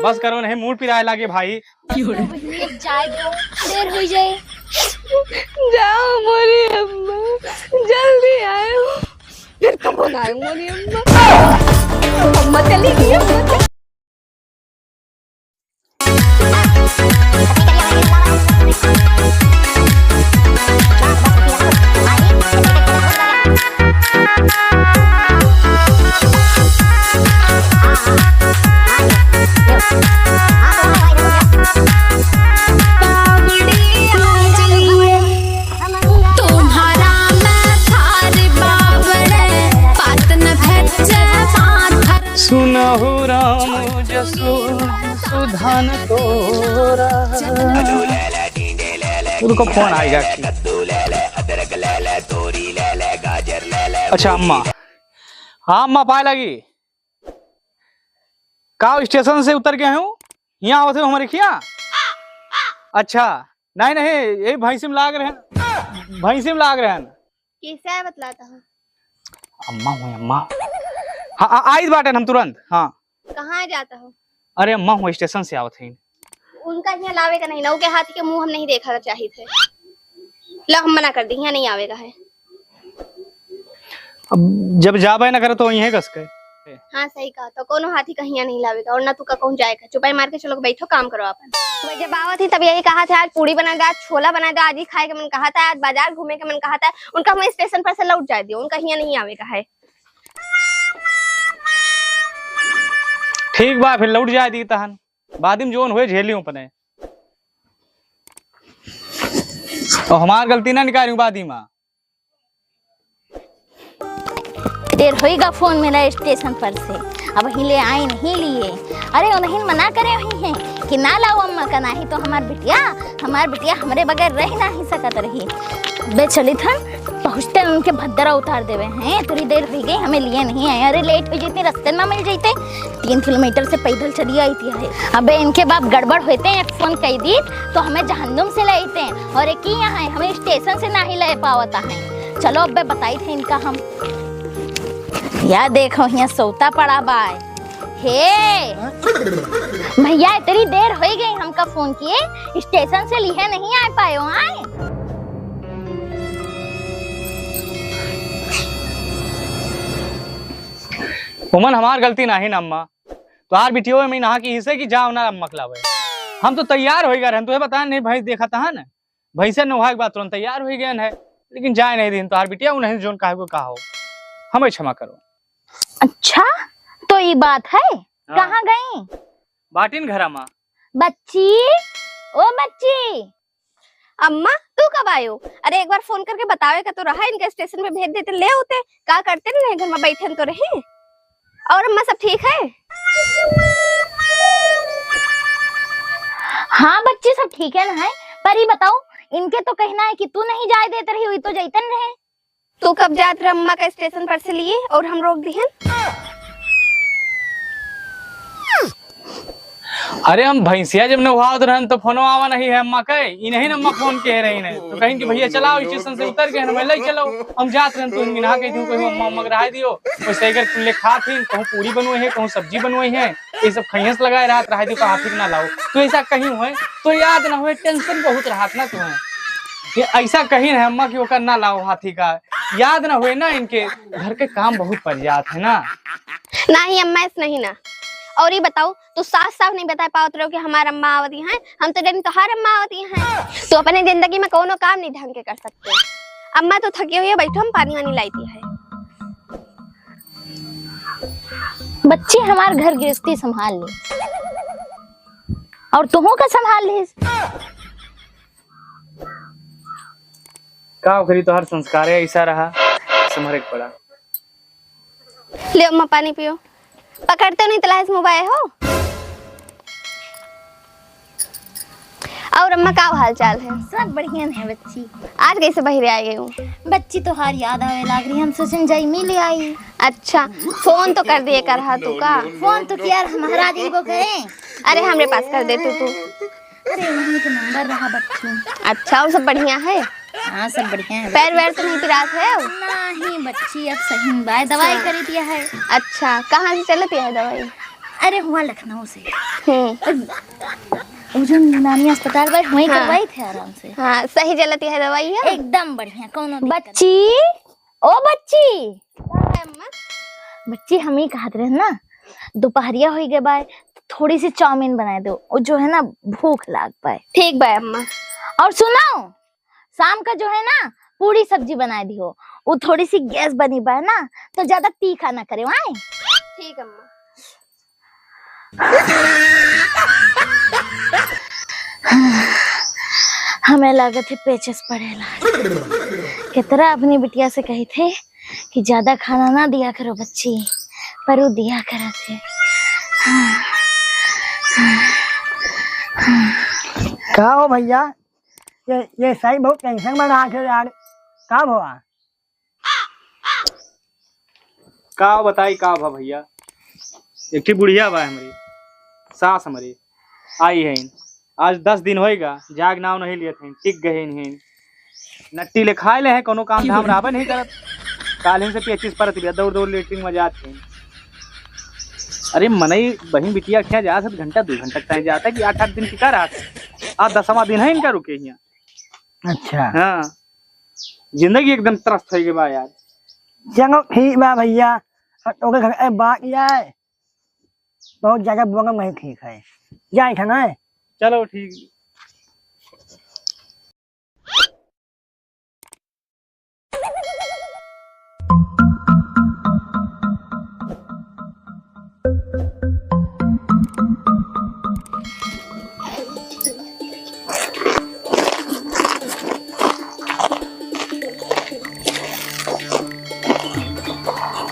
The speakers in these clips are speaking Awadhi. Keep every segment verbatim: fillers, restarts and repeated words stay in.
बस करो, नहीं मूड पिराए लागे भाई। बहिनी, अब जाए दो, देर हो जाए। जाओ मोरी अम्मा, जल्दी आयो। फिर कब आयो मोरी अम्मा? अम्मा चली गई, अम्मा चली। सुनहु राम जसु सुधन तोरा। रुको, फोन आएगा। अच्छा अम्मा। हाँ अम्मा, पाए लगी। का स्टेशन से उतर गए हूँ? यहाँ आवत हो हमारे खिया? अच्छा, नहीं नहीं, यही भैंसी में लाग रहे हैं, भैंसी में लाग रहे हैं। कैसे है बतलाता हूँ? अम्मा हुई अम्मा। हाँ, आ- आइज बाटन हम तुरंत। हाँ। कहाँ जाता हो? अरे अम्मा हुई स्टेशन से आवत है। उनका यहाँ लावे का नहीं ना, उनके हाथी के मुँह हम नहीं देखा चाहिए थे। ला हम मना कर दी, यहाँ नहीं आवेगा है। अब जब जाबे ना करे तो यहीं कस के। हाँ सही कहा, तो कोनो हाथी का हियाँ नहीं लावेगा और ना तू का कहूँ जाएगा। चुपाई मार के चलो बैठो, काम करो अपन। वह जब आवत ही तब यही कहा था, आज पूड़ी बना दे, आज छोला बना दे, आज ही खाए के मन कहा था, आज बाजार घूमे के मन कहा था। उनका हमें स्टेशन पर से लौट जाए दियो, उनका हियाँ नहीं आवेगा है। ठीक बा, फिर लौट जाए दी तहन, बाद में जोन हुए झेली अपने। और हमार गलती ना निकाली बाद में। देर होइगा फोन मिला स्टेशन पर से, अब हिले आए नहीं लिए। अरे उन्हीं मना करे हुई हैं कि ना लाओ अम्मा का, नाही तो हमार बिटिया, हमार बिटिया हमरे बगैर रह नहीं सकत रही। बे चलित हन, पहुँचते उनके भद्दरा उतार देवे हैं। थोड़ी देर हो गई, हमें लिए नहीं आए। अरे लेट हो जाते, रास्ते ना मिल जाते, तीन किलोमीटर से पैदल चली आई थी है। अबे इनके बाप गड़बड़ होते, एक फोन कह दी तो हमें जहन्नुम से ले आते। और एक ही यहाँ है, हमें स्टेशन से ना ही ले पावता है। चलो अबे बताई थे इनका हम। या देखो यहाँ सोता पड़ा बाय। हे भैया, इतनी देर हो गई हमका फोन किए, स्टेशन से लिहे नहीं आ पायो आए। उमन हमार गलती नाही ना अम्मा, तोहार बिटियो में नहा की इसे की जाओ ना अम्मा के लावे। हम तो तैयार होई गए रहन, तुहे बताए नहीं भैंस देखा था ना, भैंसे नोहा के बाद तुरंत तैयार होई गए है, लेकिन जाए नहीं दिन तोहार बिटिया उन्हें जोन कहे को कहा हो, हमें क्षमा करो। अच्छा, तो ये बात है? हाँ। कहाँ गई? बाटिन घरा मा। बच्ची, ओ बच्ची। अम्मा, तू कब आयो? अरे, एक बार फोन करके बतावे का तो रहा, इनके स्टेशन पे भेज देते, ले होते। का करते रहे घर में बैठे तो रहे। और अम्मा, सब ठीक है? हाँ बच्ची, सब ठीक है ना है, पर ये बताओ, इनके तो कहना है कि तू नहीं जाए देत रही हुई तो जैतन रहे। तू कब जात रह अम्मा का स्टेशन पर से लिए और हम रोक दिहन? अरे हम भैंसिया जब नहावत रहन तो फोनो आवा नहीं है अम्मा के, इन्हीं ने अम्मा फोन के रही ने तो कहीं कि भैया चलाओ स्टेशन से उतर के हमें ले चलो, हम जात रहन तो इनकी नहा के तू कहीं अम्मा अम्मा के रहा दियो, वैसे अगर कुल्ले खात ही कहूँ पूरी बनोई है कहूँ सब्जी बनोई है, ये सब खैस लगाए रहत रहा दियो कहाँ ठीक ना लाओ, तो ऐसा कहीं हुए तो याद ना हुए, टेंशन बहुत रहत ना तुम्हें, ये ऐसा कहीं है अम्मा कि ओकर ना लाओ हाथी का, याद ना हुए ना, इनके घर के काम बहुत पड़ जात है ना। नाही अम्मा, ऐस नहीं ना। और ये बताओ, तू साफ साफ नहीं बता पावत रहो कि हमार अम्मा आवती हैं, हम तो जानी तोहार अम्मा आवती हैं। तू अपने जिंदगी में कोनो काम नहीं ढंग के कर सकते। अम्मा तो थकी हुई है, बैठो हम पानी वानी लाती है। बच्ची हमार घर गृहस्थी संभाल ले और तुहू का संभाल ले। का करी, तोहार संस्कार है ऐसा रहा, संभरे के पड़ा। ले अम्मा पानी पियो। पकड़ते नहीं तलाश मोबाइल हो। और अम्मा का हाल चाल है? सब बढ़िया है बच्ची। आज कैसे बहिरे आ गई हूँ? बच्ची तोहार याद आवे लाग रही, हम सोचन जाई मिले आई। अच्छा, फोन तो कर दिए कर हा तू का? फोन तो किया हमारा दीबो करे। अरे हमरे पास कर दे तू तू। अरे, वहीं के नंबर रहा बच्ची। अच्छा, और सब बढ़िया है? हाँ, सब बढ़िया है। पैर वैर तो नहीं पिरात है? नहीं बच्ची, अब सही में बाय, दवाई हाँ। करी दिया है। अच्छा, कहाँ से चलत है दवाई? अरे, हुआ लखनऊ से। हम्म। वो जो नानी अस्पताल बा, वहीं हाँ। करवाई थे आराम से। हाँ, सही चलत है दवाई है। एकदम बढ़िया, कौनो दिक्कत बच्ची, ओ बच्ची। का है अम्मा? बच्ची, हम ही कहत रहे ना, दोपहरिया होई गए बाय, तो थोड़ी सी चाउमीन बनाए दो, वो जो है ना, भूख लाग पाए। ठीक बाय अम्मा। और सुनो, शाम का जो है ना, पूड़ी सब्जी बनाए दिहो, वो थोड़ी सी गैस बनी बाय ना, तो ज्यादा तीखा ना करे, वाए। ठीक अम्मा। हमें लागत है पेचिस पड़ेला। कितना अपनी बिटिया से कही थे कि ज्यादा खाना ना दिया करो बच्ची, पर वो दिया करत है। का हो भैया, ये, ये साई बहुत tension में रहा थे यार, का हुआ? का बताई का भा भैया, एक ठी बुढ़िया बा हमरी, सास हमरी आई है, आज दस दिन होएगा, जाग नाव नहीं लियत है, टिक गए हैं, नट्टी ले खाए ले है, कोनो काम धाम रहबे नहीं करत। काल्हि से पेचिस परत बिया, दौड़ दौड़ लेटरिन में जात है। अरे मनई बहिन बिटिया क्या जात है, घंटा दो घंटा तक जाता है कि आठ आठ दिन टिका रहत है, आज दसवाँ दिन है इनका रुके हियाँ। अच्छा। हाँ, जिंदगी एकदम त्रस्त होइ गई बा यार। चलो ठीक बा भैया, अब तोके घर, ए, बात जाए, बहुत ज्यादा बोलम नहीं ठीक है, जाए था ना। चलो ठीक।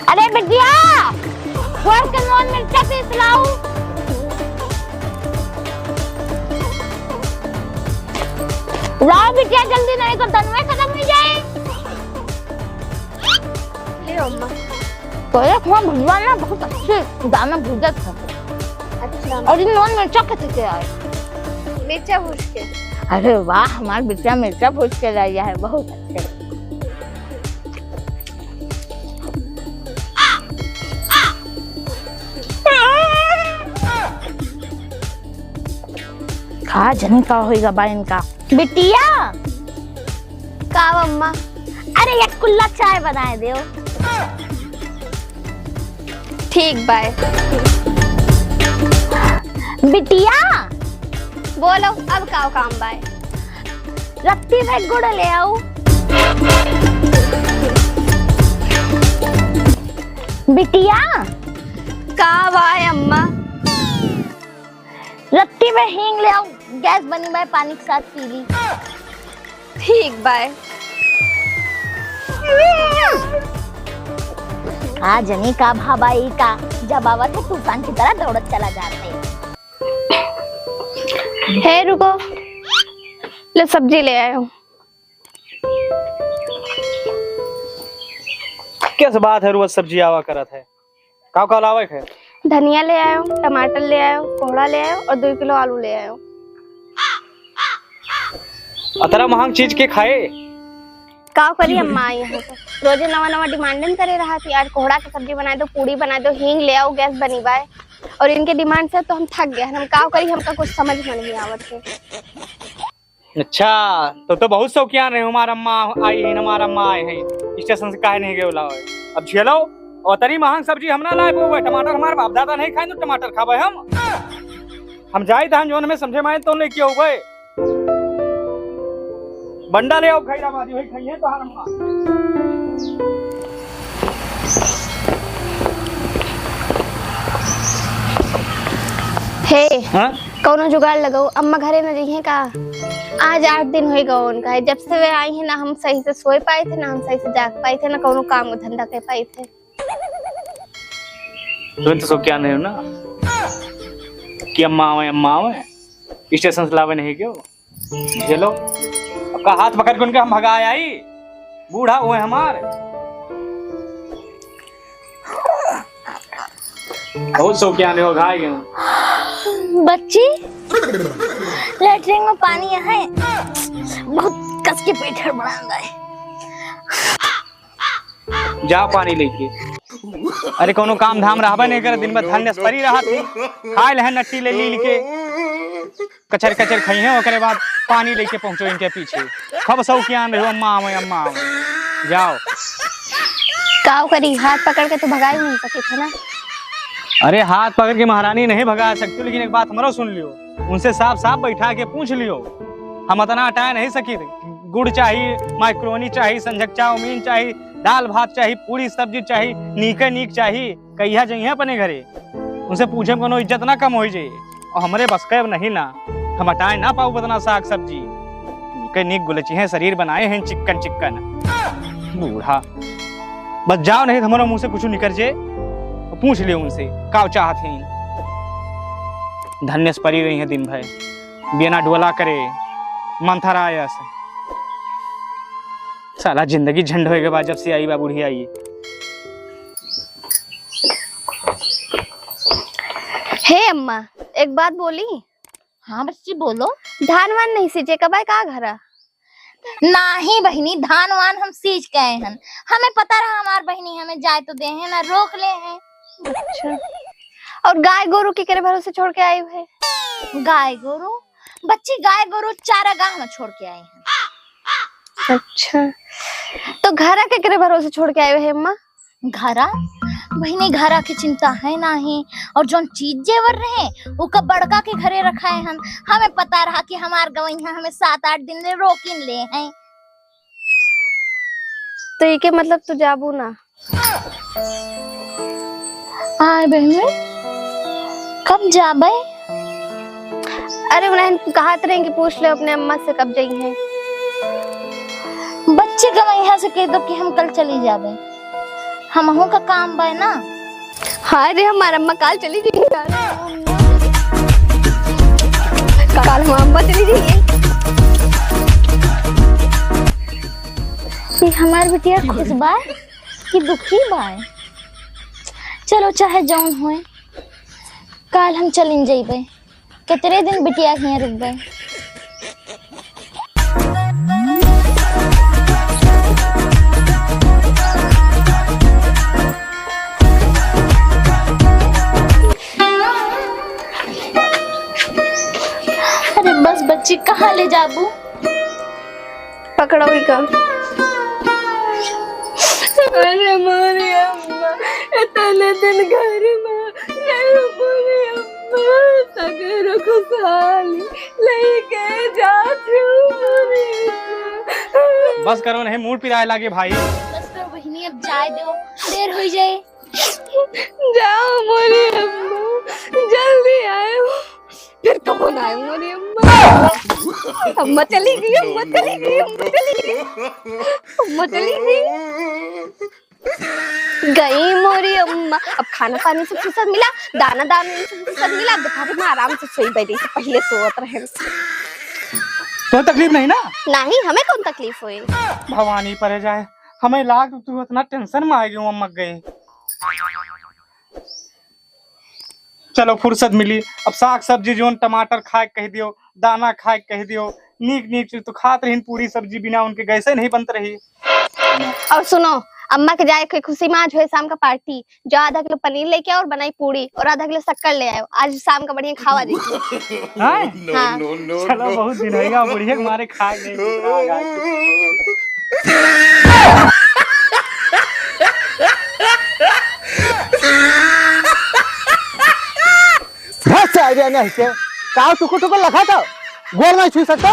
अरे बिटिया, घर के नून मिर्चा पीस लाओ। लाओ बिटिया, जल्दी, नहीं तो दनवे खत्म हो जाए। ले अम्मा। तोरे हुआ भुजवा ना बहुत अच्छे दाना भुजत है। अच्छा। और इन नून मिर्चा कैसे के आए? मिर्चा भूज के। अरे वाह, हमार बिटिया मिर्चा भूज के लाया है, बहुत अच्छे। का जनी का होइगा बा इनका। बिटिया। का अम्मा? अरे, एक कुल्ला चाय बनाए देव। ठीक बाय। बिटिया। बोलो, अब का काम बाय? रत्ती में गुड़ ले आऊ। बिटिया। का बाय अम्मा? रत्ती में हींग ले आऊ, गैस बनी बाय, पानी के साथ पी ली। ठीक बाय। का जनी का भाबाई का, जब आवत है तूफान की तरह दौड़त चला जात है। हे रुको, ले सब्जी ले आयो। किस बात है, रोज सब्जी आवा करत है? का का लावे के है? धनिया ले आयो, टमाटर ले आयो, कोहड़ा ले आयो और दो किलो आलू ले आयो। अतरा महंग चीज के खाए? का करी अम्मा, आई है तो रोजे नवा नवा डिमांडन करे रहा कि आज कोहड़ा के सब्जी बनाए दो, पूड़ी बनाए दो, हींग ले आओ, गैस बनी बाय। और इनके डिमांड से तो हम थक गए हैं। हम का करी, हमका कुछ समझ में नहीं आवत है। अच्छा, तो, तो बहुत शौकियान रहे, हमार अम्मा आई है, हमार अम्मा आए हैं, स्टेशन से काहे नहीं गए लाओ? अब झेलो, और तनी महंग सब्जी हम ना लाए पाओ, टमाटर हमारे बाप दादा नहीं खाए, तो टमाटर खाबे हम। हम जाए तो हम जोन में समझे माए तो लेके आओ भाई। बंडा ले आओ, खैरा बाजी भाई, खाइए तो हमार अम्मा। हे, हाँ? कौनो जुगाड़ लगाओ, अम्मा घरे न रही हैं का? आज आठ दिन होइगा उनका, जब से वे आई हैं ना हम सही से सोए पाए थे, ना हम सही से जाग पाए थे, ना कौनो काम धंधा कर पाए थे। तुम तो सब क्या नहीं हो ना कि अम्मा आवे, अम्मा आवे, स्टेशन से लावे नहीं क्यों? झेलो, आपका हाथ पकड़ के उनके हम भगाए आई, बूढ़ा हुए हमार। बहुत शौकियान हो, घाई गए। बच्ची, लेटरिन में पानी है, बहुत कस के पेट हड़बड़ान रहा है। जा पानी लेके। अरे, कौनो काम धाम रहबे नहीं करे, दिन भर धन्यस परी रहत ही, खाए लहे नट्टी ले ली के, कचर कचर खइहें, ओकरे बाद पानी लेके पहुँचो इनके पीछे। खूब शौकियान रहो, "अम्मा आवै, अम्मा आवै।" जाओ। काव करी, हाथ पकड़ के तो भगाई नहीं सके थे ना। अरे, हाथ पकड़ के महारानी नहीं भगा सकते, लेकिन एक बात हमरो सुन लियो, उनसे साफ साफ बैठा के पूछ लियो। हम अतना अटाए नहीं सकी, गुड़ चाही, मैक्रोनी चाही, संझक चाउमीन चाही, दाल भात चाही, पूरी सब्जी चाही, नीके नीक चाही, कहिया जइहें अपने घरे। उनसे पूछे में कोनो इज्जत ना कम होई जाई। और हमरे बस के अब नहीं ना, हम अटाए ना पाऊ बदना साग सब्जी। नीके नीक गुलचिहें, शरीर बनाए हैं चिक्कन चिक्कन। बूढ़ा, बस जाओ नहीं तो हमरो मुँह से कुछ निकर जे। और पूछ लियो उनसे, काव चाहत हैं। धन्यस परी रही हैं दिन भर, बिना डोला करे, मंथरायस। साला जिंदगी झंड होए के बाद जब से आई बा बुढ़िया आई। हे अम्मा, एक बात बोली? हाँ बच्ची, बोलो। धान वान नहीं सींचे, कब आए का घरा? नाही बहिनी, धान वान हम सींच के आए हन। हमें पता रहा हमार बहिनी हमें जाए तो दे हैं ना, रोक ले हैं। अच्छा, और गाय गोरू के करे भरोसे छोड़ के आए हुए? गाय गोरू? बच्ची, गाय गोरू चारागाह में छोड़ के आए हैं। अच्छा, तो घरा के करे भरोसे छोड़ के आए हुए अम्मा? घरा? बहिनी, घरा के चिंता है नाही, और जौन चीज जेवर रहे, ओका बड़का के घरे रखाए हन। हमें पता रहा कि हमार गवैया हमें सात आठ दिन ले रोकिन ले हैं। तो इके मतलब तू जाबू ना? आए बहिनी, कब जाबे? अरे, उन्हें कहत रहे कि पूछ ले अपने अम्मा से कब जाई हैं। बच्ची गवैया से कह दो कि हम कल चली जाबे, हमहू का काम बा ना। हाय रे, हमार अम्मा काल चली गई। काल हमार अम्मा चली गई। ये हमार बिटिया खुश बा कि दुखी बा? चलो, चाहे जौन होए, काल हम चलिन जइबे। कितने दिन बिटिया हियाँ रुकबे? अरे बस बच्ची, कहाँ ले जाबू? पकड़ो इका। अरे मोरी अम्मा, इतने दिन घर में रहो मोरी अम्मा, सगरो खुशहाली लेके जात हूँ मोरी अम्मा। बस करो, नहीं मूड पिराए लागे भाई। बस करो बहिनी, अब जाए दो, देर हो जाए। जाओ मोरी अम्मा, जल्दी आयो। फिर कबो ना आयो मोरी अम्मा। अम्मा चली गई, अम्मा चली गई, अम्मा चली गई, अम्मा चली गई। गई मोरी अम्मा। अब खाना पानी से फुर्सत मिला, दाना दाना से फुर्सत मिला, दोपहर में आराम से सोई बैठी से पहले सोवत रहे। तो तकलीफ नहीं ना? नहीं, हमें कौन तकलीफ होई? भवानी परे जाए, हमें लाग तू इतना टेंशन में आ गई अम्मा गई। चलो फुर्सत मिली, अब साग सब्जी जोन टमाटर खाए कह दियो, दाना खाए कह दियो, नीक नीक चीज तो खात रहीन, पूरी सब्जी बिना उनके गैसे नहीं बनत रही। और सुनो, अम्मा के जाए के खुशी में आज होए शाम का पार्टी, जो आधा किलो पनीर लेके आओ और बनाई पूरी और आधा किलो शक्कर ले आयो, आज शाम का बढ़िया खावा जाई। हाँ? हाँ। चलो, बहुत दिन हो गया, बढ़िया मारे खाए नहीं। घर से आइडिया नहीं है, का टुकुर टुकुर लगा था, गोल नहीं छू सकता।